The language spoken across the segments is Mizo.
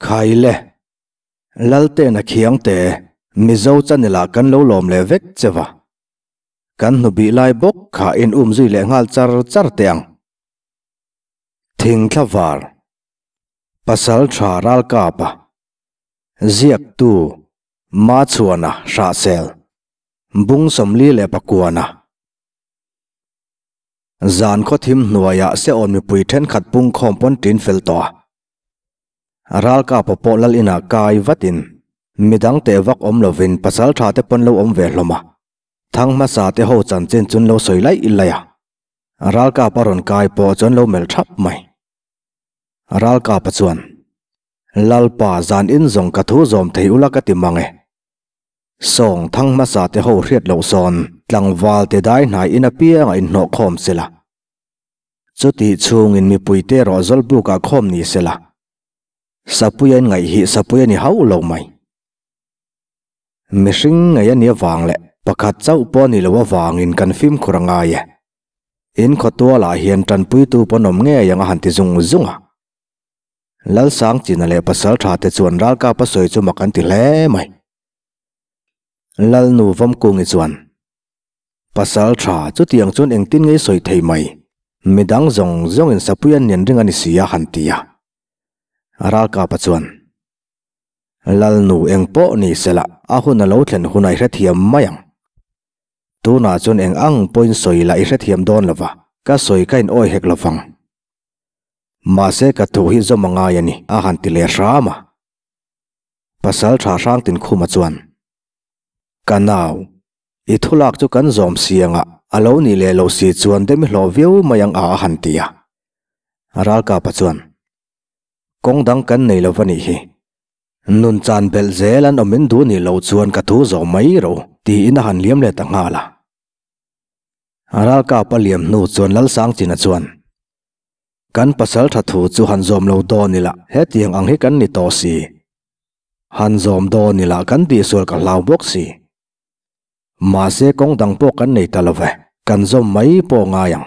Khaile, Laltena Khiangte, Mizo channel-ah kan lo lawm leh vek che va. Kan hnubih lai bawk kha in um zui leh nghal char char teh ang. Thingthla var, Pasal tha ralkapa, Ziaktu, Machhuana Hrahsel, Bung 49. Zan khawthim hnuaiah Seon mipui thenkhat pungkhawm pawn tin fel tawh a. Ralkapa pawh lal inah kai vatin midang teh vak awm lovin pasal tha te pawn lo awm ve hlawm a. Thang hmasa te ho chanchin chun lo sawi laih laih a. Ralkapa rawn kai pawh chuan lo melh thap mai. Ralkapa chuan, Lalpa zan in zawng ka thu zawm thei ula ka ti mang e. Sawng thang hmasa te ho hriat loh sawn tlangval te dai hnai in apiang a inhnawh khawm sela. Chutih chhungin mipuite erawh zawlbukah khawm ni sela. Sapui a inngaih hi sapui a ni hauh lo mai. Mihring ngei a nih avang leh pakhat chauh pawh a nih loh avangin kan fimkhur a ngai e. In khawtualah hian tanpuitu pawn awm ngei ang a han ti zung zung a. Lalsangchina leh Pasaltha te chuan ralkap a sawi chu mak an ti hle mai. Lalnu Vawmkungi chuan, Pasaltha, chutiang chuan engtin nge i sawi thei mai? Midang zawng zawngin sapui an nian ring a ni si a han ti a. Ralkapa chuan, Lalnu eng pawh ni sela a hun a lo thlen hunah i hrethiam mai ang. Tunah chuan eng ang pawhin sawi lah i hrethiam dawn lo va, ka sawi ka in awi hek lo vang. Mahse ka thu hi zawm a ngai a ni, a han ti leh hram a. Pasal tha hrang Tinkhuma chuan, Ka nau, i thulak chu kan zawm si anga a lo nih leh lo si chuan demi hlawh viau mai ang a a han ti a. Ralkapa chuan, Kawng dang kan nei lo va nih hi. Nun chan belh zel an awm in duh nih loh chuan ka thu zawh mai ro tiin a han liam leh ta nghal a. Ralkap a liam hnu chuan Lalsangchina chuan, Kan pasal tha thu chu han zawm lo dawn ila hetiang ang hi kan ni tawh si. Han zawm dawn ila kan tihsual ka hlau bawk si. Mahse kawng dang pawh kan nei ta lo ve, kan zawm mai pawh ngai ang.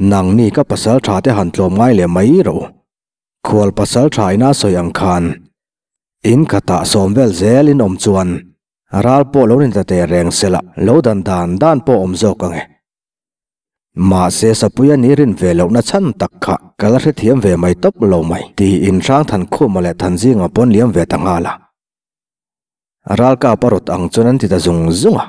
Nangni ka pasal tha te han tlawm ngai leh mai ro. Khual pasal tha ina sawi ang khan in khatah sawm vel zel in awm chuan ral pawh lo ni ta teh reng sela lo dan dan dan pawh awm zawk ang e. Mahse Sapuia ni rin ve lohna chhan tak kha ka la hrethiam ve mai tawp lo mai tiin Hrangthankhuma leh Thanzinga pawn liam ve ta nghal a. Ralkap a rawt ang chuan an ti ta zung zung a.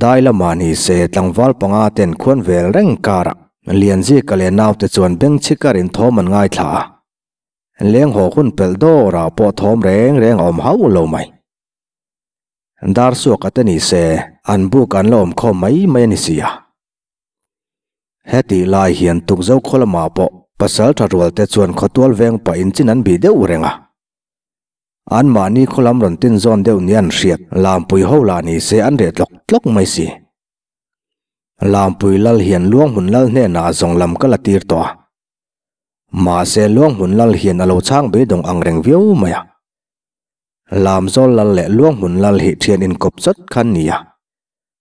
Dai lamah ni se tlangval panga ten khuan vel reng karah Lianzika leh naute chuan beng chhikar in thawm an ngaithla a. Leng haw hun pelh dawrah pawh thawm reng reng a awm hauh lo mai. Dar suaka te ni se an buk an la awm khawm mai mai a ni si a. Hetih lai hian tukzo khaw lamah pawh pasal tha rual te chuan khawtual veng pah in chin an bih deuh reng a. Anmahni khawlam rawn tin zawn deuh ni an hriat, Lampui ho lah ni se an reh tlawk tlawk mai si. Lampui lal hian Luanghmun lal hnenah zawng lam ka la tir tawh a. Mahse Luanghmun lal hian a lo chhang beidawng ang reng viau mai a. Lamzawl lal leh Luanghmun lal hi thian inkawp chawt khan ni a.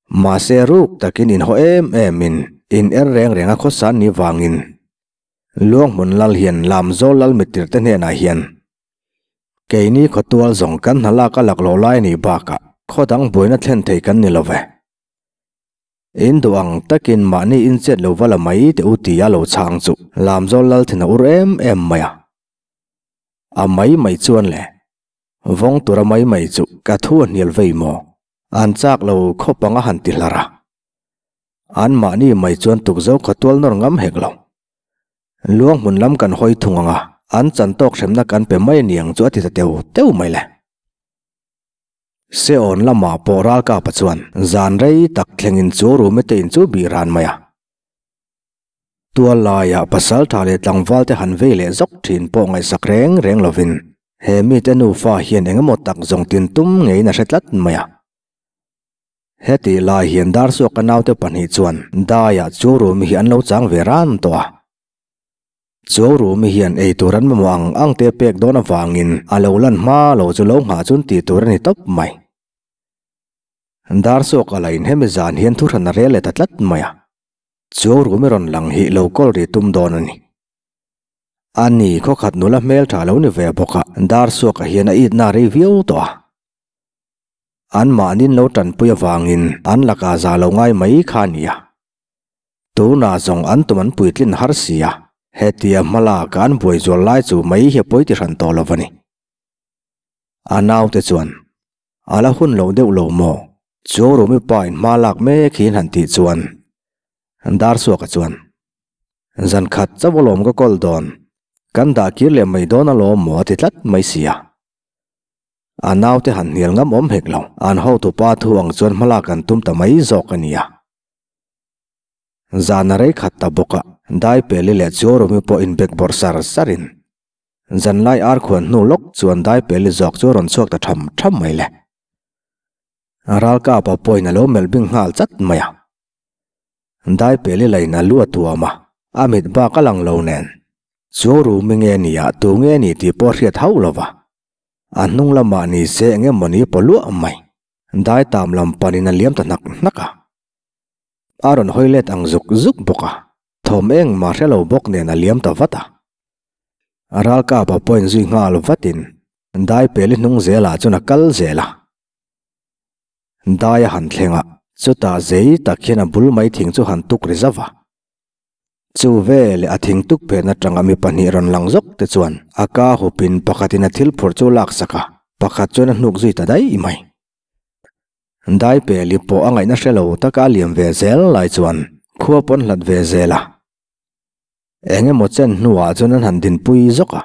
Mahse ruk takin inhaw em emin in er reng reng a khawsa ni vangin Luanghmun lal hian Lamzawl lal mitirte hnenah hian Keini khawtual zawng kan hna lak a lak loh lai nih bakah khaw dang buaina thlen thei kan ni lo ve. In duh ang takin mahni inchet lo va la mai teh u tia lo chhang chu Lamzawl Lalthin a ur em em mai a. A mai mai chuan le, vawng tura mai mai chu ka thu a hnial vei maw? An chak lo khawp ang a han ti hlar a. An mahni mai chuan tukzo khawtual nawr ngam hek lo. Luang hmun lam kan hawi thung ang a, an chan tawk hremna kan pe mai aniang chu a ti ta teu teu mai le. Seawn lamah pawh Ralkapa chuan zan rei tak thlengin chu room te in chu bih ran mai a. Tual laiah pasal tha leh tlangval te han vei leh zawk thin pawh ngaihsak reng reng lovin he mite nufa hian engemaw tak zawng tin tum ngeiin a hre tlat mai a. Hetih lai hian Darsuaka naute pahnih chuan daiah chu Rumi hi an lo chang ve ran tawh a. Chu Rumi hian ei tur an mamawh ang ang te pek dawn avangin a lo lan hma lo chu lo nghah chun tih tur a ni tawp mai. Darsuaka lain hemi zan hian thuhran a rel leh ta tlat mai a. Chu Rumi rawn lang hi lo kawl ri tum dawn a ni. Ani khawkhat nula hmeltha lo ni ve bawk a, dar suakah hian a itna rei viau tawh a. An mahnin lo tanpui avangin an lakah za lo ngai mai kha a ni a. Tunah zawng an tum an puitlin har si a, hetia hmalak an buai zual lai chu mai hi a pawi ti hran tawh lo a ni. A naute chuan, A la hun lo deuh lo maw? Chu Rumi pa in hma lak mek hi an han tih chuan Darsuaka chuan, Zan khat chauh alawm ka kawl dawn, kan dah kir leh mai dawn alawm maw a ti tlat mai si a. A naute han hnial ngam awm hek lo, an hotupa thu ang chuan hmalak an tum ta mai zawk a nia. Zan a rei khat ta bawk a, Daipeli leh Chuarumi pawh inbek bawrh sar sarin Zanlai ar khuan hnu lawk chuan Daipeli zawk chu a rawn chhuak ta tham tham mai le. Ralkapa pawhin a lo melh bing nghal chat mai a. Daipeli lain a lu a tuam a, a mit bak a lang lo nen. Chu rumi nge ni a, tu nge ni tih pawh a hriat hauh lo va. A hnung lamah ni se eng emaw ni paw luah mai. Daitam lam panin a liam ta hnak hnak a. A rawn hawi let ang zuk zuk bawk a, thawm engmah hre lo bawk nen a liam ta vat a. A ralkapa pawhin zui nghal vatin Daipeli hnung zelah chuan a kal zel a. Dai a han thleng a, chutah zei tak hian a bul mai thing chu han tuk ri zauh a. Chu veleh a thing tuk phen atanga mi pahnih rawn lang zawk te chuan a ka hupin pakhatin a thil phurh chu laksak a, pakhat chuan a hnuk zui ta daih mai. Daipeli pawh a ngaihna hre lo taka a liam ve zel lai chuan khua pawn hlat ve zel a. Eng emaw chen hnuah chuan an han dinpui zawk a,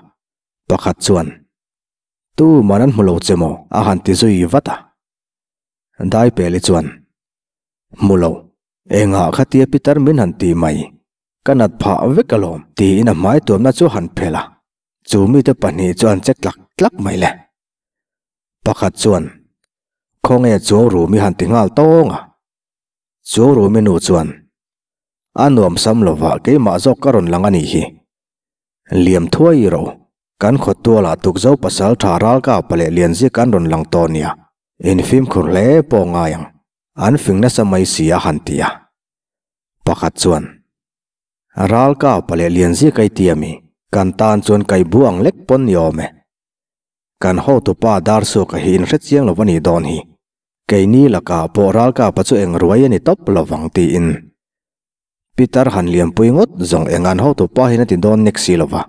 pakhat chuan, Tu man an hmu lo che maw? a han ti zui vat a. Daipeli chuan, Hmu lo, engah khatia pitar min han ti mai, ka nat phah vek alawm, tiin a hmai tuamna chu a han phelh a, chu mite pahnih chu an che tlak tlak mai le. Pakhat chuan, Khawnge Chuaurumi han ti nghal tawng a. Chuaurumi nu chuan, A nuam sam lova keimah zawk ka rawn lang a nih hi. Liam thuai ro, kan khawtualah tukzo pasal tha ralkapa leh Lianzika an rawn lang tawh nia, in fimkhur hle pawh ngai ang, an fing nasa mai si a han ti a. Pakhat chuan, Ralkapa leh Lianzika i ti a mi, kan tan chuan kai bu ang lek pawn ni awm e. Kan hotupa Darsuaka hi inhre chiang lo a nih dawn hi. Keini lakah pawh ralkapa chu eng ruai a ni tawp lo vang tiin Peter han liampui ngawt zawng eng an hotupa hian a ti dawn nek si lo va.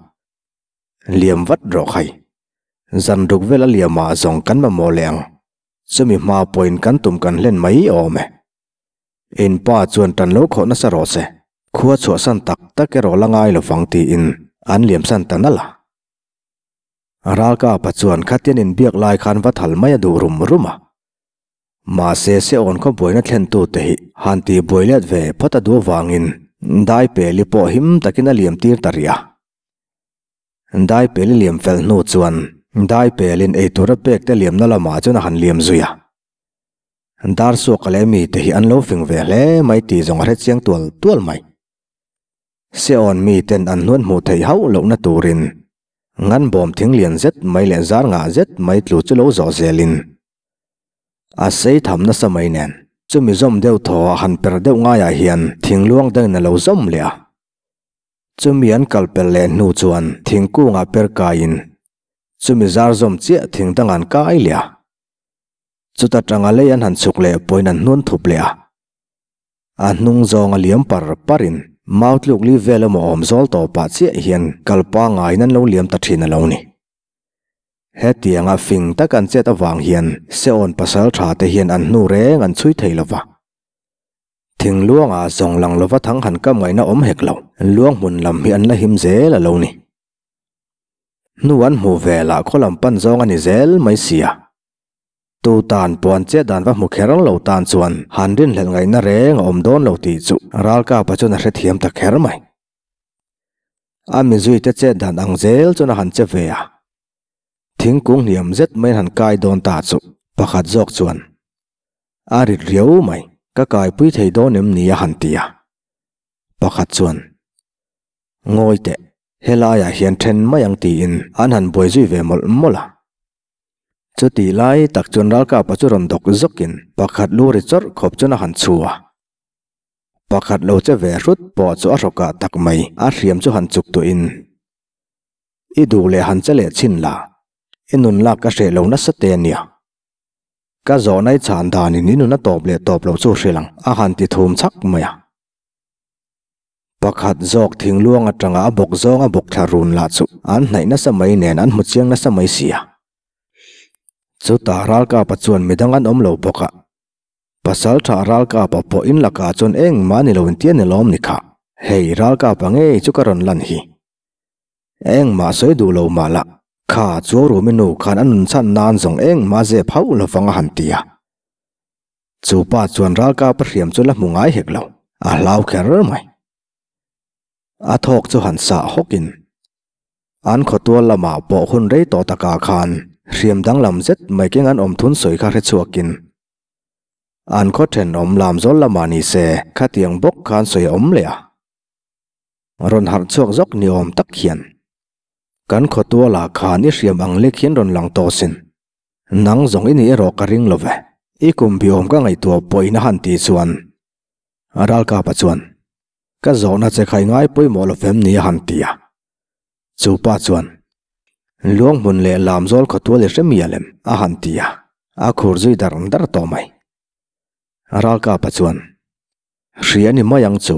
Liam vat rawh khai. Zan ruk vel a liamah zawng kan mamawh leh ang. Chumi hma pawhin kan tum kan hlen mai awm e. In pa chuan tan lo khawh nasa rawh se. Khua chhuahsan tak tak erawh la ngai lo vang tiin an liamsan ta nalh a. Ralkapa chuan khatian inbiak lai khan va thal mai a duh rum rum a. Mahse, Seawn khaw buaina thlentute hi han tih buai let ve phawt a duh avangin Daipeli pawh him takin a liam tir ta rih a. Daipeli liam fel hnu chuan Daipelin eitur a pek te liamna lamah chuan a han liam zui a. Darsuaka leh mite hi an lo fing ve hle mai tih zawng a hrechiang tual tual mai. Seawn miten an hnuan hmuh theih hauh lohna turin ngan bawm thing lian zet mai leh zar ngah zet mai tlu chu lo zawh zelin a sei tham nasa mai nen chumi zawm deuh thaw a han per deuh ngaiah hian thing luang dangin a lo zawm leh a. Chumi an kal pel leh hnu chuan thingkungah per kaiin chumi zar zawm chiah thing dang an kai leh a. Chuta tanga lei an han chhuk leh pawhin an hnuan thup leh a. A hnung zawng a liam par parin mau tluk li vel emaw awm zawl tawpah chiah hian kal pangaiin an lo liam ta thin a lo ni. Hetianga fing tak an chet avang hian Seawn pasal tha te hian an hnu reng an chhui thei lova. Thingluanga zawng lang lova thang han kam ngaihna awm hek lo, luang hmun lam hi an la him zel a lo ni. Hnu an hmuh velah khaw lam pan zawng a ni zel mai sia. Tu tan puan che dan va hmu kher lo tan chuan han rinhlelh ngaihna reng a awm dawn lo tih chu Ralkapa chuan a hrethiam ta kher mai. A mizuite chet dan ang zel chuan a han che ve a. Thingkung hniam zet maiin han kai dawn ta chu pakhat zawk chuan a rit riau mai, ka kaipui thei dawn em ni a han ti a. Pakhat chuan Ngawi teh, helaiah hian then mai ang tiin an han buai zui ve mawlh mawlh a. Chutih lai tak chuan ralkapa chu rawn dawk zawkin pakhat lu ri chawrh khawp chuan a han chhu a. Pakhat lo che ve hrut pawh chu a hrawkah tak mai a hriam chu han chuk tuhin. I duh leh han che leh chhin la, i nun lak ka hreh lo nasa te a nia. Ka zawhna i chhan danin i nun a tawp leh tawp lo chu hrilh ang, a han ti thum chhak mai a. Pakhat zawk thingluang atanga a bawk zawnga bawk thla run lah chu an hnaih nasa mai nen an hmu chiang nasa mai si a. Chutah Ralkapa chuan midang an awm lo bawk a. Pasaltha Ralkapa pawh in lakah chuan engmah ni lo intia ni lawm ni kha. Hei Ralkapa ngei chu ka rawn lan hi. Engmah sawi duh lo mah la, kha Chuaurumi nu khan a nun chhan nan zawng engmah zep hauh lovang a han ti a. Chu pa chuan Ralkapa hriam chu la hmu ngai hek lo, a hlau kher mai. A thawk chu han sah hawkin an khawtual lamah pawh hun rei tawh takah khan hriam danglam zet mai keng an awm thun sawi kha hre chhuakin an khaw thenawm lam zawl lamah ni se khatiang bawk khan sawi a awm leh a. Rawn harh chhuak zawk ni awm tak hian kan khawtualah khan i hriam ang lek hian rawn lang tawh sin. Nang zawng i nih erawh ka ring lo ve. I kum bi awm ka ngaihtuah pawhin a han tih chuan Ralkapa chuan Ka zawhna che kha i ngai pawimawh lo fem ni a han ti a. Chu pa chuan, Luanghmun leh Lamzawl khawtual i hre mial em? a han ti a, a khur zui dar dar tawh mai. Ralkapa chuan, Hria ni mai ang chu.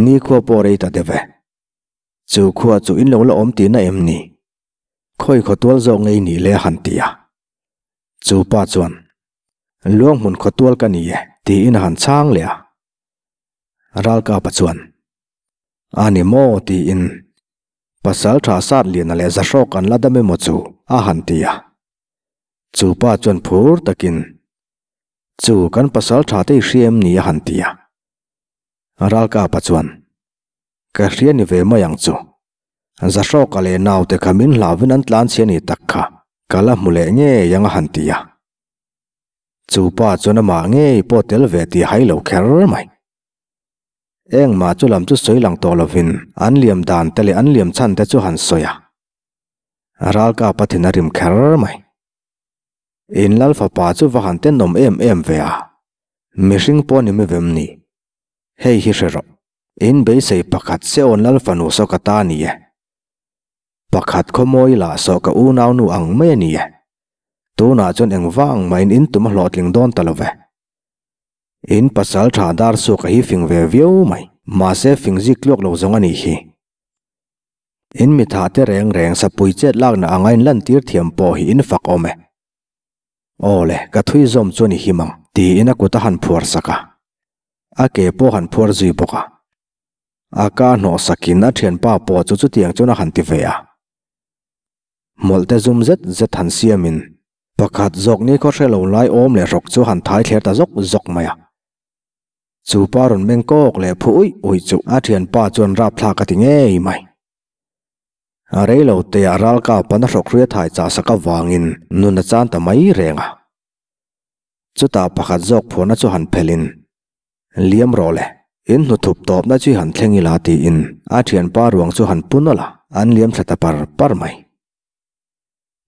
Ni khua pawh rei ta deuh e. Chu khua chu in lo la awm tihna em ni? Khawi khawtual zawk ngei nih le a han ti a. Chu pa chuan, Luanghmun khawtual ka ni e, tiin a han chhang leh a. Ralkapa chuan, A ni maw? tiin Pasal tha sat liana leh zahrawk an la dam emaw chu a han ti a. Chu pa chuan phur takin, Chu kan pasal tha te i hria em ni? a han ti a. Ralkapa chuan, Ka hria ni ve mai ang chu. Zahrawka leh naute kha min hlauhin an tlanchhia ni tak kha ka la hmu leh ngei ang a han ti a. Chu pa chuan amah ngei pawh tel ve tih hai lo kher mai. Engmah chu lam chu sawi lang tawh lovin an liam dan te leh an liam chhan te chu han sawi a. Ralkap a thin a rim kher mai. In lal fapa chu va han tenawm em em ve a, mihring pawh ni mi vem ni. Hei hi hre rawh, in beisei pakhat Seon lal fanu saw ka ta ni e. Pakhat khawmawi lah saw ka unaunu ang mai a ni e. Tunah chuan engvang mahin in tum a hlawhtling dawn ta lo ve. In pasal tha dar suak a hi fing ve viau mai, mahse fing zik tluak lo zawng a nih hi. In mitha te reng reng sapui chet lakna anga in lantir thiam pawh hi in fak awm e. Aw le, ka thui zawm chuan i him ang, tiin a kut a han phuar sak a. A ke pawh han phuar zui bawk a. A ka hnawh sakin a thianpa pawh chu chutiang chuan a han ti ve a. Hmawlhte zum zet zet han siamin pakhat zawk ni khaw hre lo lai awm leh hrawk chu han thai thler ta zawk zawk mai a. Chu pa rawn meng kawk leh phu uih uih chu a thianpa chuan rapthlak a ti ngei mai. A rei lo teah ralkap an a hrawk hruia thai chah sak avangin nun a chan ta mai reng a. Chutah pakhat zawk phuahna chu han phelhin Liam rawh le, in hnuthup tawpna chu i han thleng ila tiin a thianpa ruang chu han pu nawlh a, an liam thla ta par par mai.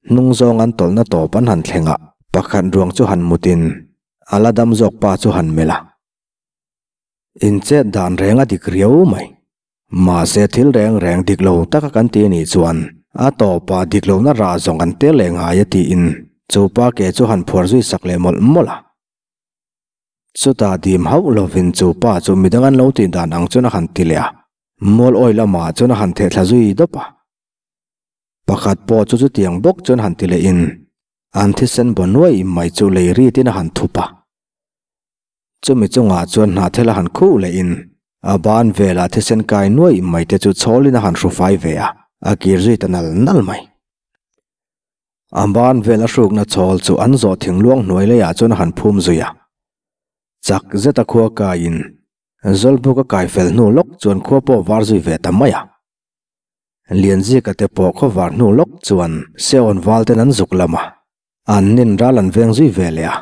Hnung zawng an tawlhna tawp an han thleng a, pakhat ruang chu han mutin a la dam zawk pa chu han melh a. In chet dan reng a dik riau mai. Mahse thil reng reng dik lo taka kan ti anih chuan a tawpah dik lohna rah zawng kan tel leh ngai a tiin chu pa ke chu han phuar zui sak leh mawlh mawlh a. Chutah dim hauh lovin chu pa chu midang an lo tih dan ang chuan a han ti leh a, mual awi lamah chuan a han theh thla zui dawp a. Pakhat pawh chu chutiang bawk chuan han ti lehin an thisen baw nuai mai chu lei ritin a han thup a. Chumi chungah chuan hnahthel a han khuh lehin a ban velah thisen kai nuai mai te chu chhawlin a han hru fai ve a, a kir zui ta nal nal mai. A ban vel a hrukna chawl chu an zawh thingluang hnuai leiah chuan a han phum zui a. Chak zeta khua kaiin Zawlbuk a kai fel hnu lawk chuan khua pawh var zui ve ta mai a. Lianzika te pawh khaw var hnu lawk chuan Seon val ten an zuk lam a, an nin ral an veng zui ve leh a.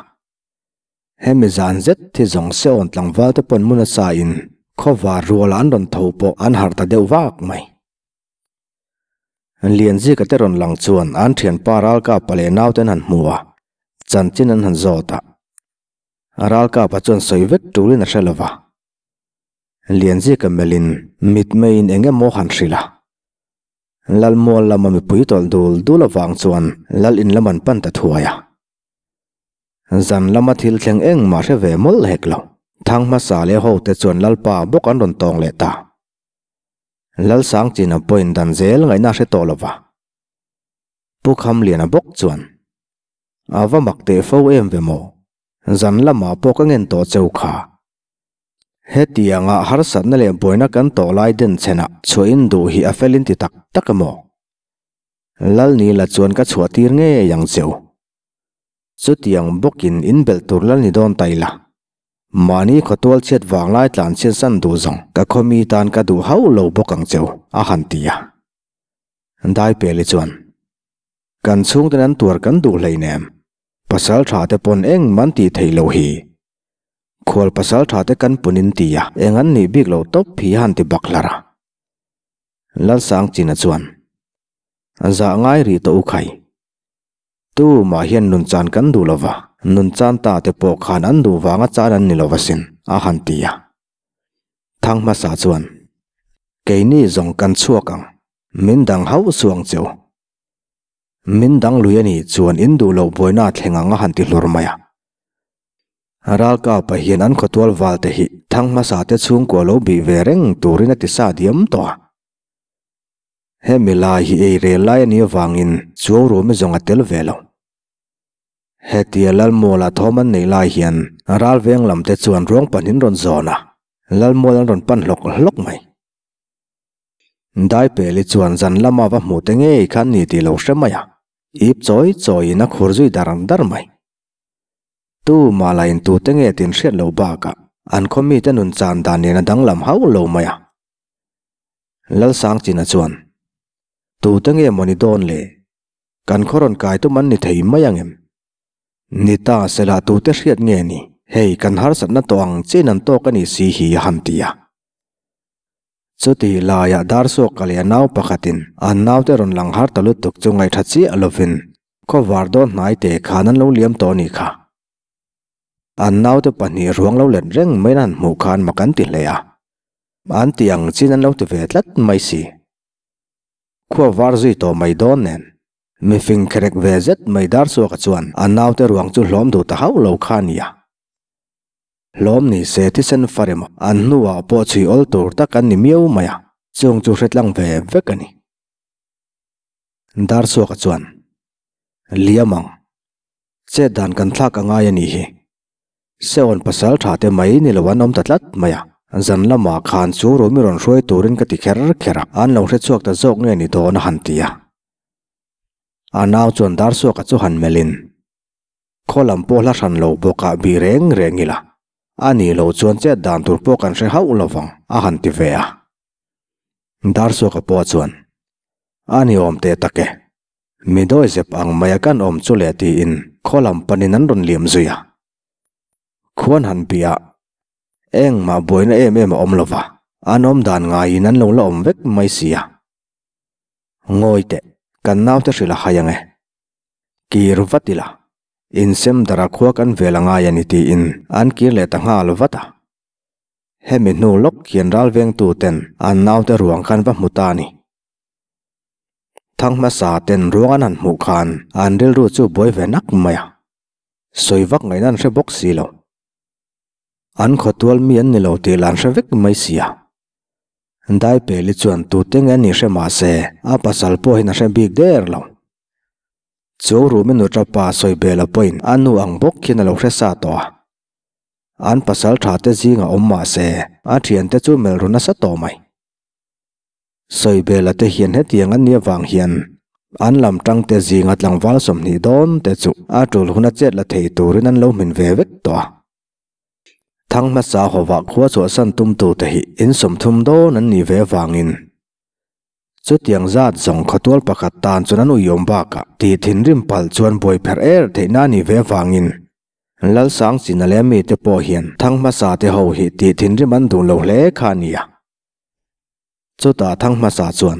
Hemi zan zet thi zawng Seon tlangval te pawn hmun a sa in khaw var ruala an rawn tho pawh an harh ta deuh vak mai. Lianzika te rawn lang chuan an thianpa Ralkapa leh naute an han hmu a, chanchin an han zawt a. Ralkapa chuan sawi vek tulin a hre lo va. Lianzika melhin mitmeiin eng emaw han hrilh a. Lal mual lama mipui tawlh dul dul avang chuan lal in lam an pan ta thuai a. Zan lama thil thleng engmah hre ve mawlh hek lo. Thang hmasa leh hote chuan Lalpa bawk an rawn tawng leh ta. Lalsang chin a pawhin dan zel ngaihna a hre tawh lo va. Pu Khamliana bawk chuan, A va mak teh fo em ve maw? Zan lamah pawh ka ngen tawh cheu kha. Hetianga harsatna leh buaina kan tawh lai den chhenah chhuahin duh hi a felin ti tak tak a maw? Lalnila chuan ka chhuah tir ngei ang cheu. Chutiang bawkin in belh tur lal ni dawn ta ila. Mahni khawtual chhiat vang lai tlan chhiat san duh zawng ka khawmi tan ka duh hauh lo bawk ang cheu, a han ti a. Daipeli chuan, Kan chhungten an tuar kan duh hleinem. Pasal tha te pawn engmah an tih theih loh hi. Khual pasal tha te kan pun in ti a, eng an nih bik loh tawp hi a han ti bak hlar a. Lalsangchina chuan, Zah ngai rih tawh u khai. Tu mah hian nun chan kan duh lo va, nun chan ta te pawh khan an duh vanga chan an ni lo asin, a han ti a. Thang hmasa chuan, Keini zawng kan chhuak ang, min dang hauh suh ang che u. Min dang lui a nih chuan in duh loh buaina a thleng ang a han ti hlur mai a. Ralkapa hian an khawtual val te hi thang hmasa te chhungkua lo bih ve reng turin a ti sa diam tawh a. Hemi lai hi ei rel lai a nih avangin chuau rumi zawng a tel ve lo. Hetia Lalmuala thawm an neih lai hian ral veng lam te chuan ruang pahnin rawn zawn a, Lalmual an rawn pan hlawk hlawk mai. Daipeli chuan zan lama va hmuh te ngei khan ni tih lo hre mai a, ip chawi chawiin a khur zui dar dar mai. Tu mah la in tute nge tin hriat loh bakah an khaw mite nun chan dan nen a danglam hauh lo mai a. Lalsangchina chuan, Tute nge maw ni dawn le? Kan khaw rawn kai tum an ni thei mai ang em? Ni ta sela tute hriat nge ni? Hei kan harsatna tawh ang chin an tawk a ni si hi a han ti a. Chutih laiah Darsuaka leh a nau pakhatin an naute rawn lang har ta lutuk chu ngaihṭha chiah lovin khawvar dawn hnai te khan an lo liam tawh a nih kha. An naute pahnih ruang lo let reng maiin an hmuh khan mak an ti hle a, an ti ang chin an lo ti ve tlat mai si. Khua var zui tawh mai dawn nen mifing kherek ve zet mai Darsuaka chuan a naute ruang chu hlawm duh ta hauh lo kha a nia. Hlawm ni se thisen far emaw an hnuah pawh chhui awl tur tak an ni miau mai a, chung chu hretlang ve vek a ni. Darsuaka chuan, Liam ang, chet dan kan thlak a ngai a nih hi. Seon pasal tha te mai ni lo an awm ta tlat mai a, zan lamah khan chu Rumi rawn hruai turin ka ti kher kher a, an lo hrechhuak ta zawk nge ni dawn a han ti a. A nau chuan Darsuaka chu han melhin, Khaw lam pawh hla hran lo bawkah bih reng reng ila, a nih loh chuan chet dan tur pawh kan hre hauh lo vang, a han ti ve a. Darsuaka pawh chuan, A ni awm teh tak e, mi dawi zep ang maia kan awm chu le tiin khaw lam panin an rawn liam zui a. Khuan han bih a, engmah buaina em em a awm lo va, an awm dan ngaiin an lo la awm vek mai si a. Ngawi teh, kan naute hrilh a hai ang e. Kir vat ila, insem dara khua kan vel a ngai a ni tiin an kir leh ta nghal vat a. Hemi hnu lawk hian ral vengtu ten an naute ruang khan va hmu ta a ni. Thang hmasa ten ruang an han hmuh khan an rilru chu buai ve nak mai a. Sawi vak ngaihna an hre bawk si lo. An khawtual mi an ni lo tih lah an hre vek mai si a. Daipeli chuan tute nge a nih hre mah se a pasal pawh hian a hre bik der lo. Chu Rumi nu tapa sawi bel a pawhin a nu ang bawk hian a lo hre sa tawh a. An pasal tha te zingah awm mah se a thiante chu melh ru nasa tawh mai. Sawi bel a te hian hetiang an nih avang hian an lam tang te zinga tlangval 20 dawn te chu a tul huna chet la thei turin an lo hmin ve vek tawh a. Thang hmasa hovah khua chhuahsan tumtu te hi in 30 dawn an nih ve avangin Chutiang zat zawng khawtual pakhat tan chuan an uiawm bakah tih thinrim palh chuan buai pherh er theihna a nih ve avangin Lalsangchina leh mite pawh hian thang hmasa te ho hi tih thinrim an duh lo hle kha a nia. Chutah thang hmasa chuan,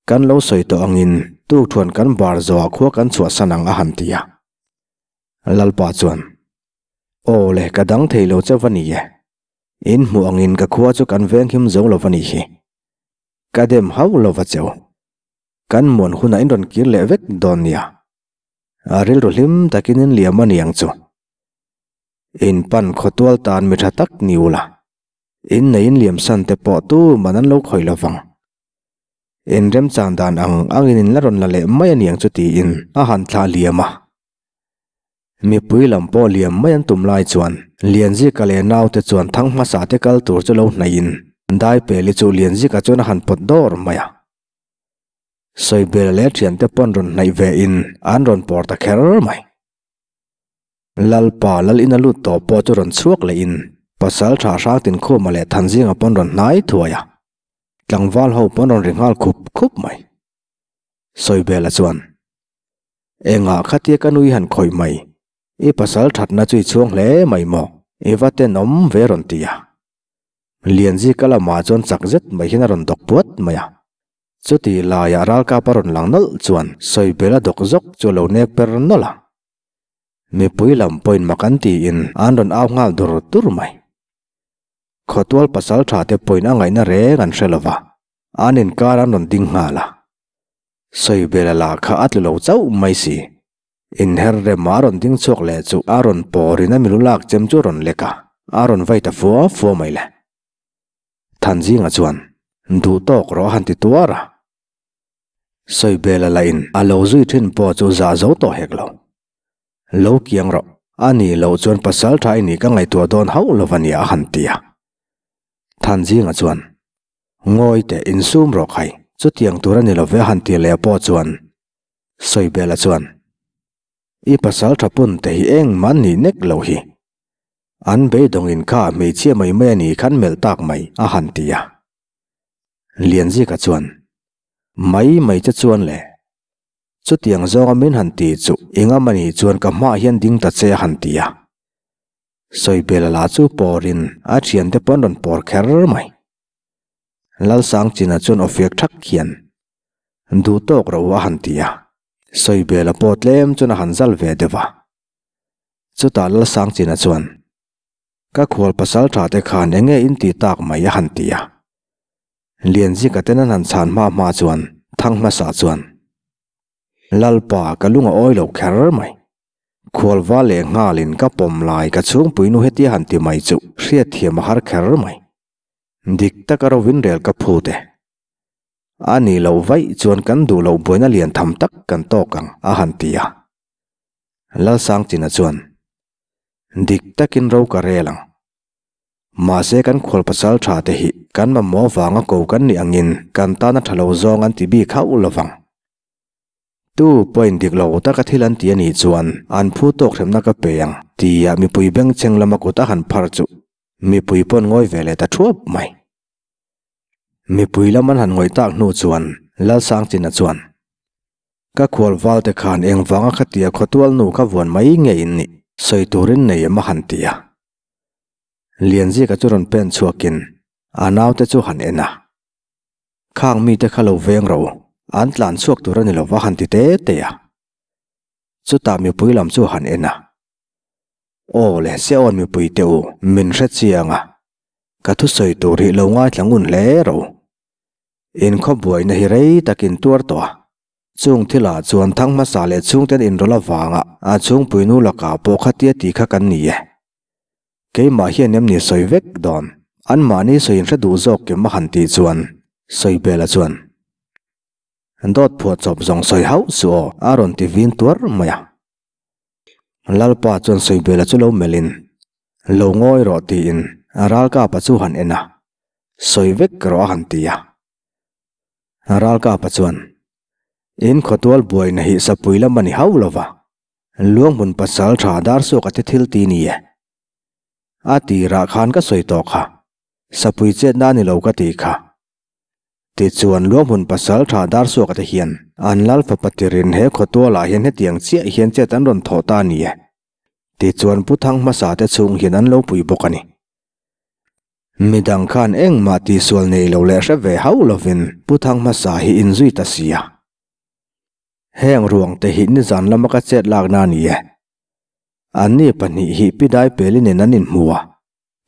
Kan lo sawi tawh angin tukthuan kan bar zawhah khua kan chhuahsan ang a han ti a. Lalpa chuan, Aw le, ka dang thei lo chauh a ni e. In hmuh angin ka khua chu kan venghim zo lo a nih hi. Ka dem hauh lo va cheu. Kan muan hunah in rawn kir leh vek dawn nia. A rilru hlim takin in liam a niang chu. In pan khawtual tan mi tha tak ni ula. In nei in liam san te pawh tu man an lo khawih lo vang. In remchang dan ang angin in la rawn la leh mai a niang chu tiin a han thlah liam a. Mipui lam pawh liam mai an tum lai chuan Lianzika leh naute chuan thang hmasa te kal tur chu lo hnaihin Daipeli chu Lianzika chuan a han pawt dawr mai a. Sawibel leh thiante pawn rawn hnaih ve in an rawn pawr ta kher mai. Lalpa lal in a lut tawh pawh chu rawn chhuak leh in pasal tha hrang Tinkhuma leh Thanzinga pawn rawn hnai thuai a. Tlangval ho pawn rawn ri nghal khup khup mai. Sawibela chuan, Engah khatia ka nui han khawih mai, i pasal thatna chu i chhuang hle mai maw, i va tenawm ve rawn ti a. Lianzika lamah chuan chak zet mai hian a rawn dawk puat mai a. Chuti laiah ralkap a rawn lang nawlh chuan Sawibel a dawk zawk chu a lo nek per nawlh a. Mipui lam pawhin mak an tiin an rawn au nghal dur dur mai. Khawtual pasal tha te pawhin a ngaihna reng an hre lo va, an inkar an rawn ding nghal a. Sawibel a lah kha a tlu lo chauh mai si. Inher rema a rawn ding chhuak leh chu a rawn pawrin a milu lak chem chu a rawn lek a, a rawn vai ta fua fua mai le. Thanzinga chuan, Duh tawk rawh a han ti tuar a. Sawibela lahin a lo zui thin pawh chu zah zo tawh hek lo. Lo kiang rawh, a nih loh chuan pasal tha i nih ka ngaihtuah dawn hauh lo a nia a han ti a. Thanzinga chuan, Ngawi teh, insum rawh khai, chutiang tur a ni lo ve a han ti leh pawh chuan Sawibela chuan, I pasal tha pun te hi engmah an nih nek lo hi. An beidawngin kha hmeichhia mai mai a nih khan melh tak mai, a han ti a. Lianzika chuan, Mai mai che chuan le. Chutiang zawnga min han ti chu engam a nih chuan ka hmaah hian ding ta che a han ti a. Sawibela lah chu pawrin a thiante pawh an rawn pawr kher mai. Lalsangchina chuan awfiak thak hian, Duh tawk ro a han ti a. Sawibela pawh tlem chuan a han zal ve deuh a. Chutah Lalsangchina chuan, Ka khual pasal tha te khan eng nge in ti tak mai a han ti a. Lianzika ten an han chhan hma hma chuan thang hmasa chuan, Lalpa ka lung a awi lo kher mai. Khualva leh nghalin ka pawm lai ka chhungpuinu hetia han ti mai chu hriatthiam a har kher mai. Dik taka rovin rel ka phut e. A nih loh vaih chuan kan duh loh buaina lian tham tak kan tawk ang a han ti a. Lalsangchina chuan, Dik takin ro ka rel ang. Mahse kan khual pasal tha te hi kan mamawh vanga ko kan nih angin kan tana tha lo zawng an ti bik hauh lo vang. Tu pawhin dik lo taka thil an ti a nih chuan an phu tawk hremna ka pe ang tia mipui bengchheng lama kut a han phar chu mipui pawn ngawi ve leh ta thuap mai. Mipui lam an han ngawih tak hnu chuan Lalsangchina chuan, Ka khual valte khan engvanga khatia khawtual nu kha vuan mai nge in nih sawi turin nei em a han ti a. Lianzika chu rawn pen chhuakin a naute chu han en a. Khang mite kha lo veng ro, an tlan chhuak tur a ni lo va han ti te te a. Chutah mipui lam chu han en a. Aw le Seon mipui te u, min hre chiang a. Ka thusawi tur hi lo ngaithla ngun hle ro. In khawbuaina hi rei takin tuar tawh a. Chung thilah chuan thang hmasa leh chhungten inrawlh avanga a chhungpuinu lakah pawh khatia ti kha kan ni e. Keimah hian em ni sawi vek dawn? Anmahni sawi inhre duh zawk kim a han tih chuan Sawibela chuan Dawt phuah chawp zawng sawi hauh suh aw a rawn ti vin tuar mai a. Lalpa chuan Sawibela chu lo melhin, Lo ngawi rawh tiin Ralkapa chu han en a, Sawi vek rawh a han ti a. Ralkapa chuan, In khawtual buaina hi sapui lam a ni hauh lo va, Luanghmun pasal tha Darsuaka te thil ti ni e. A tirah khan ka sawi tawh kha, sapui chetna a ni lo ka ti kha. Tichuan Luanghmun pasal tha Darsuaka te hian an lal fapa tirin he khawtualah hian hetiang chiah hian chet an rawn thawh ta a ni e. Tichuan Pu Thang hmasa te chhung hian an lo pui bawk a ni. Midang khan engmah tihsual nei lo leh hre ve hauh lovin Pu Thang hmasa hi inzui ta si a. Heng ruang te hi nizan lama ka chet lakna a ni e. Anni pahnih hi Pi Daipeli nen an inhmu a.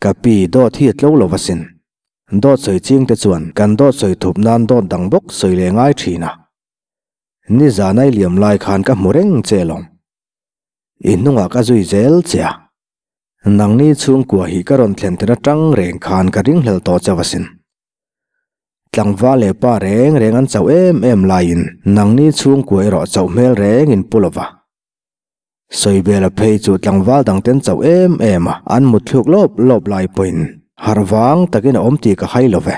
Ka pi dawt hi a tlo lo asin. Dawt sawi ching te chuan kan dawt sawi thup nan dawt dang bawk sawi leh ngai thin a. Nizan a i liam lai khan ka hmu reng che lawm. I hnungah ka zui zel che a. Nangni chhungkua hi ka rawn thlen tir atang reng khan ka ringhlel tawh chauh asin. Tlangval leh pa reng reng an chauh em em laiin nangni chhungkua erawh chauh hmel reng in pu lova. Sawibela phei chu tlangval dang ten chauh em em a, an mutthluk lawp lawp lai pawhin harh vang takin a awm tih ka hai love.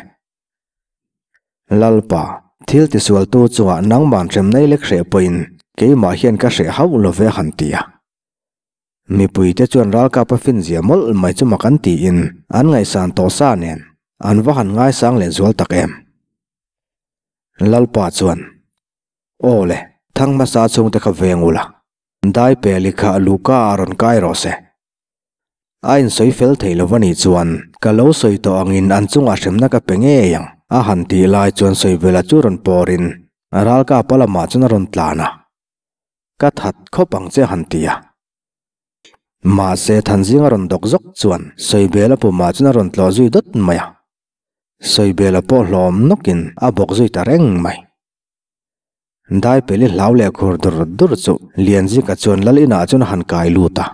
Lalpa, thil tisualtu chungah nangman hrem nei lek hreh pawhin keimah hian ka hreh hauh love han ti a. Mipuite chuan ralkap a finzia mawlh mai chu mak an tiin an ngaihsan tawh sa nen an va han ngaisang leh zual tak em. Lalpa chuan, Aw le, thang hmasa chhungte kha veng ula, dai peli kha Luka a rawn kai rawh se. A insawi fel thei lo va nih chuan ka lo sawi tawh angin an chungah hremna ka pe ngei ang a han tih lai chuan Sawivela chu rawn pawrin ralkapa lamah chuan a rawn tlan a. Ka that khawp ang che han ti a. Mahse Thanzing a rawn dawk zawk chuan Sawibela pumah chuan a rawn tlawh zui dawt mai a. Sawibela pawh hlawm nawkin a bawk zui ta reng mai. Daipeli hlau leh khur dur dur chu Lianzika chuan lal inah chuan a han kai lut a.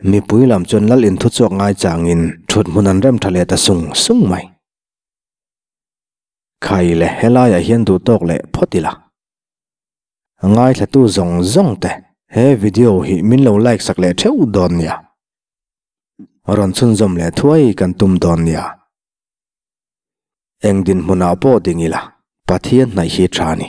Mipui lam chuan lal in thuchhuak ngai changin thut hmun an rem tha leh ta sung sung mai. Khai le helaiah hian duhtawk leh phawt ila. Ngaithlatu zawng zawng te he video hi min lo like sak leh theuh dawn nia. Rawn chhunzawm leh thuai kan tum dawn nia. Eng dinhmunah pawh ding ila Pathian hnaih hi tha ni.